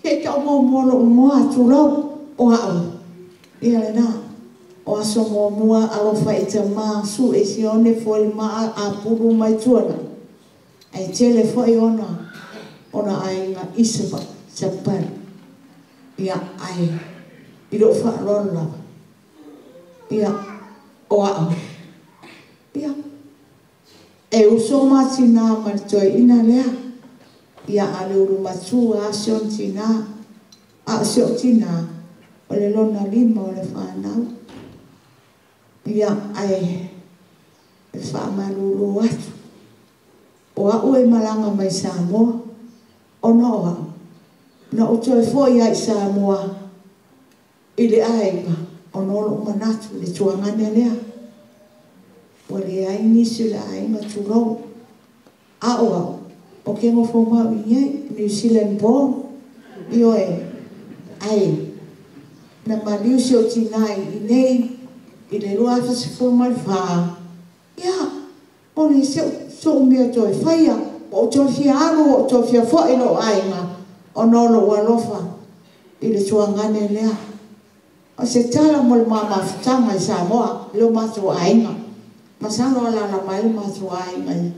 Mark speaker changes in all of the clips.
Speaker 1: Se i tau muamua lo'u igoa, tulou, o a'u. Ia lena. O aso muamua alofa i tamā su'e i Sione Fualimaa Apulu mai Tuanai. Ae tele foi ona ona aiga i Savaii, Japan. Ia ae i lou faaaloalo lava, ia o a'u. Ia e uso ma tinā ma le toeaina lea. Ia a o le ulu matua lava si ona tinā, a o si o'u tinā o le lona lima o le fanau. Ia ae e faamalulu atu, o a'u e malaga mai Samoa ona o a'u, na ou toe fo'i lava i Samoa i le aiga ona o lo'u manatu i le tuagane lea. Ua leai nisi o le aiga tulou. A o a'u, ou te nofo mau i inei, New Zealand born, ioe, ae na maliu si ou tinā i inei i le 2014, ia, o le so'u mea toe faia, ua ou toe fia alu, ua ou toe fia fo'i i lo'u aiga ona o lo'u alofa i le tuagane lea. O se tala mo le ma mafutaga i Samoa i lo matou aiga. Masalo o alaala mai le matou aiga i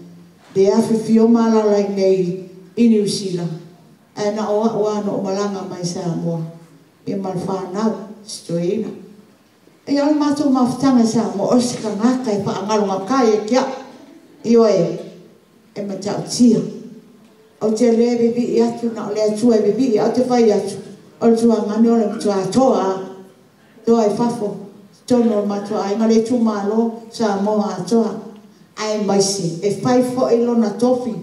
Speaker 1: le afifio ma alaala i inei i Niu Sila, ae na o a'u lava na ou malaga mai Samoa ia ma le fanau, si toeaina. Ia o le matou mafutaga i Samoa, o se tagata e faagalogata ia te a'u, ioe, e matautia. Ou te le vivii atu na o le Atua e vivii, ae ou te fai atu, o le tuagane o le matua toa lava, toa i fafo, totonu o le matou aiga, le itumalo, Samoa atoa, aemaise e fai foi lona tofi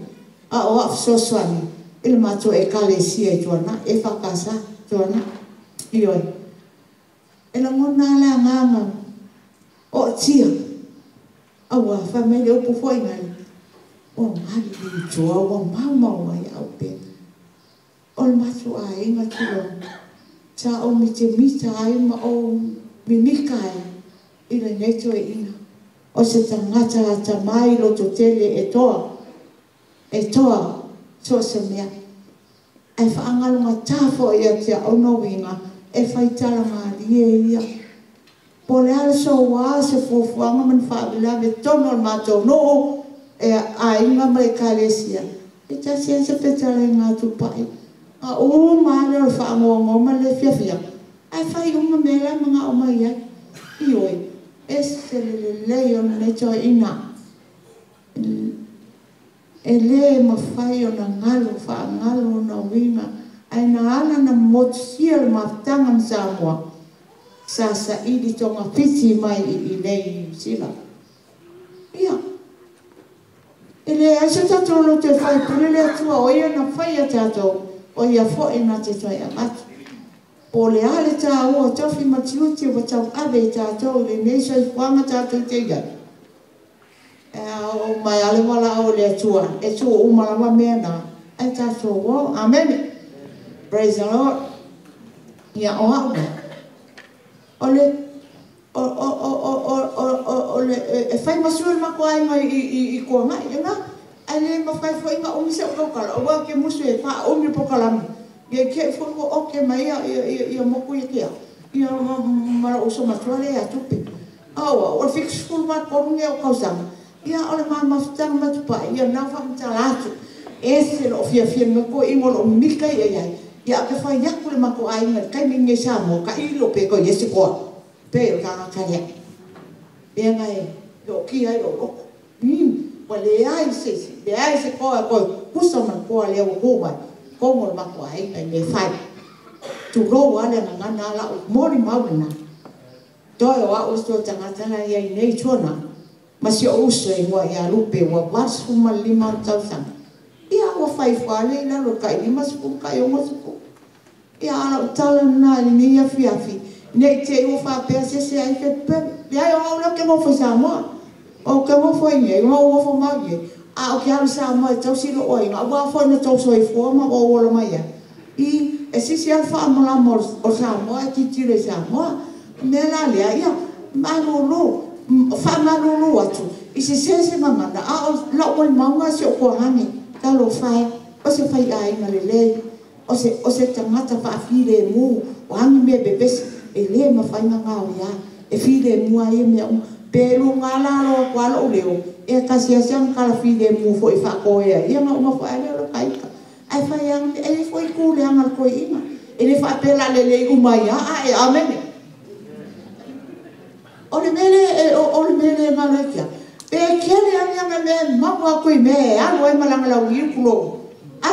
Speaker 1: a o a'u fesoasoani i le matou Ekalesia i Tuanai, EFKS Tuanai. Ioe. E lagona lava le agaga ootia, aua fai mai le upu foi lale, ua maliliu i tua ua maumau ai au pea. O le matou aiga tulou, sa ou mitamita ai ma ou mimika ai i lenei toeaina. O se tagata atamai, lototele, e toa, e toa so o se mea. Ae faagalogata foi ia te au ona uiga e fai tala malie ia. Po o le a le soua o se fuafuaga ma ni faalavelave i totonu o le matou nuu, e aiga ma le ekalesia, e tasi lava se fetalaiga a Tupai, ona uma lava lea o le faanoanoa ma le le fiafia, ae fai uma mea la e manao mai ai. Ioe, e ese le lelei o lenei toeaina. E le mafai ona galo, faagalo ona uiga, ae na ala ona motusia le mafutaga ma Samoa, sa saili togafiti mai i inei i Niu Sila. Ia, e leai so tatou loto e faipule le Atua, o Ia na faia tatou, o Ia foi na te toe avatu. Po o le a le taua o tofi ma tiute ua tauave e tatou i lenei soifuaga tatou te i ai, e a oo mai lava le valaau a le Atua, e tuu uma lava mea na, ae tatou o. Amene. Praise the Lord. Ia, o a'u nei, o le o o o o o o o o le e fai ma sui o le matou aiga i i i Tuanai, ena, ae le mafai foi ona umi si a'u tautala, aua ou te musu e faaumi le polokalame, ia i te i foi ua oke mai ia ia ia motu ia te a'u, ia ma ma lo'u uso matua lea ia Tupe. A o a'u, o le 73 lenei o a'u tausaga, ia o le ma mafutaga ma Tupai, ia lena ua faamatala atu. E ese lo'u fiafia i lenei toeaina o lo'o mimita i'ai ai, ia ae ou te fai atu i le matou aiga i le taimi lenei i Samoa, tailo pe toe i ai se toa, pei o le tagata lea. Lea na e ootia ai lou loto. Ua leai se isi, leai se toa e toe tutusa ma le toa lea ua tu mai i totonu o le matou aiga i mea e fai. Tulou lava le gagana a la'u molimau lena. Toe o a'u le toe tagata la e i ai nei i Tuanai ma si o'u uso e igoa ia Lupe ua 85 ona tausaga. Ia ua fai ifo lava lea i lalo i le tai 50 tai 60. Ia a o lau tala lena i lenei afiafi, ne i te i ua faapea se ese ai pepepele. Leai o au lea ou te nofo i Samoa. Ou te nofo ai nei, na ou nofo mau i nei, a ou te alu i Samoa e tausi lou aiga, aua foi na tou soifua ma ou ola mai ai. I, e sisi lava le faamalama o Samoa ae tilotilo i Samoa. O le mea la lea, ia, malulu, faamalulu atu i sese se gagana, a o lau molimauga si ou tuagane, talofa e, o se faiaiga lelei. O se tagata faafilemu, o a ni mea e vevesi, e le mafai ona gaoia, e filemu lava ia mea uma. Pe luga lalo atu lava lou leo, e tasi lava si ana tala filemu foi e faatoea ai, ia ona uma foi lava lea o lota ita. Ae fai lava, e i ai foi itu leaga a le toeaina. E le faapea o le a lelei uma ai lava, ae amene. O le mea lea, o le mea lea e galo ia te au, pe tele lava ni ana mea e maua atu i mea e alu ai ma lana launiu, tulou, a,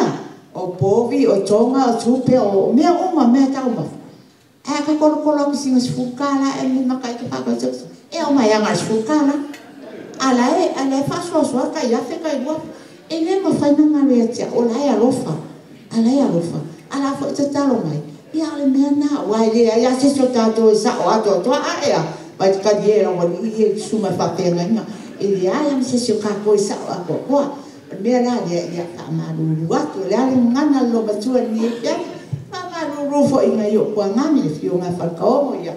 Speaker 1: o povi, o toga, o tupe, o mea uma, mea taumafa. Ae a ta tolotolo atu i sina $10 e limataita faatasi atu, e omai lava na o le $10. A o la e faasoasoa le tai $1,000 tai $2,000. E le mafai ona galo ia te au, o la e alofa, a la e alofa. A o la foi e tatalo mai, ia a o le mea lena, aua e leai lava se isi o tatou e sao atoatoa. Ae a, vaai talie e le aualii ia i susuga i faafeagaiga. E leai lava ma se isi o tatou e sao atoatoa. O le mea la lea, ia faamalulu atu. O le a le gagana a le olomatua i lenei afiafi? Faamalulu foi i nai ou tuagane, le afioga ia Falekaogo, ia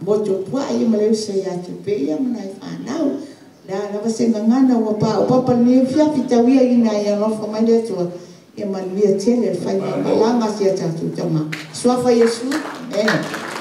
Speaker 1: Motuopuaa ma le uso ia Tupeia ma nai fanau. O le a lava se gagana ua paopapa i lenei afiafi, tau ia ina ia alofa mai le Atua, ia manuia tele le faimamalaga a si a tatou Tama. Suafa Iesu, Amene.